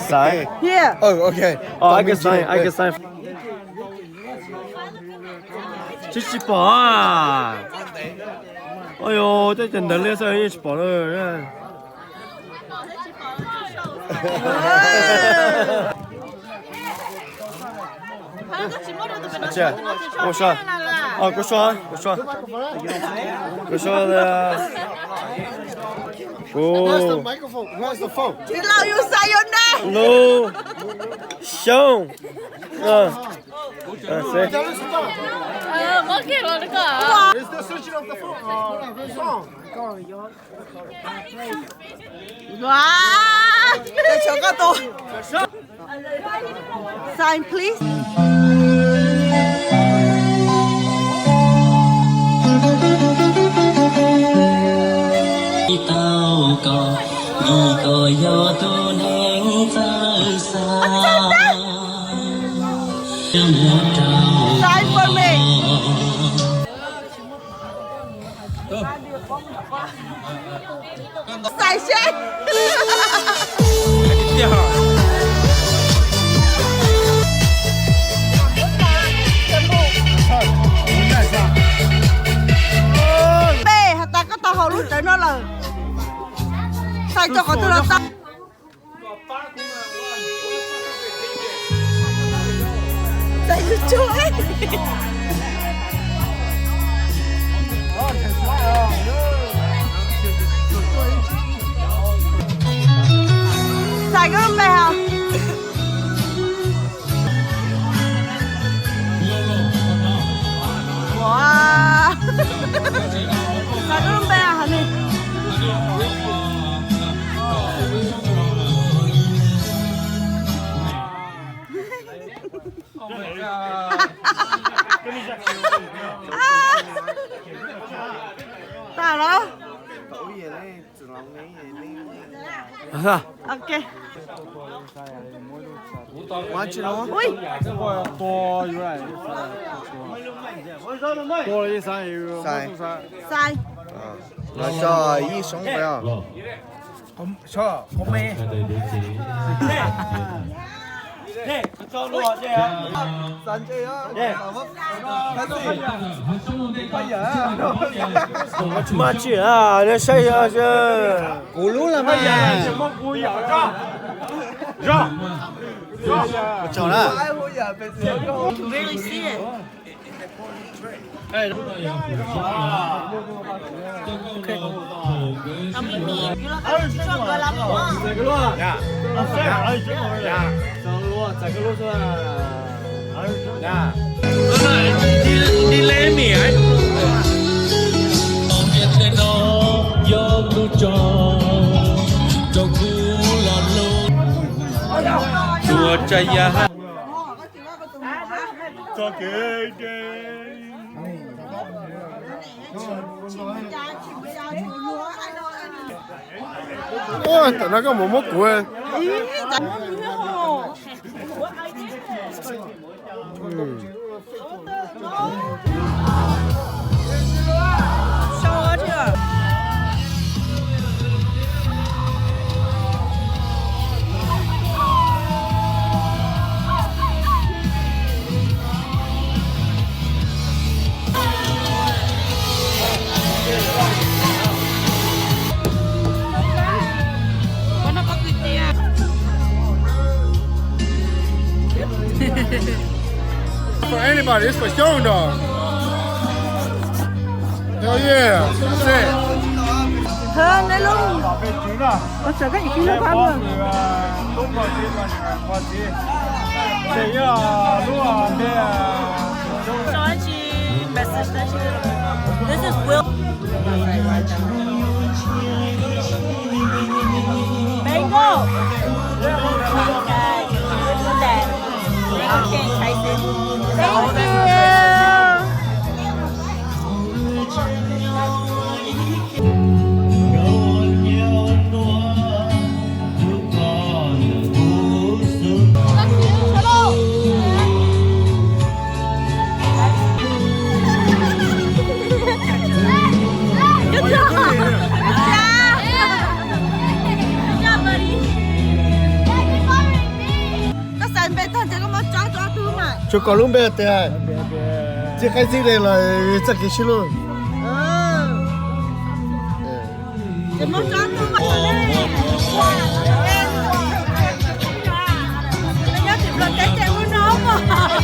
Sign. Yeah. Oh, okay. Oh, I can sign. I can sign. Tsis tsis pom. Oj yog tej cov ntawd li xwb yeej tsis pom lawm. Kuv sua, kuv sua, kuv sua. Lub xyoo. Wow. Sign, please. Tau koj, vim koj yog tus neeg txawj xav. Sign for me. Xais seb. Npe has tas koj tau haus lub rawv no lawm. Xais rau qhov twg los tau. Xais koj lub npe hos. Ua, xais koj lub npe hos ni. Tag lawm. Ok. Ui. Xais. Los tso ib soob peb os. Mas tsis, nej saib kuv lub los mas. Really see it. Ua tsa ya ha. Tam no koj mus muab kuv. For anybody, it's for Xyooj dog. Hell yeah. Sick. Hơ, nej lub. Ua tsaug koj ib lub pab mog. Message. This is Will. Bingo. Okay. Bingo Ken Tyson. Thank you. Yuav kom lub npe tias txij qaib txij dev los txoj kev sib hlub. Nyob tim Nplog teb ces ua no mas.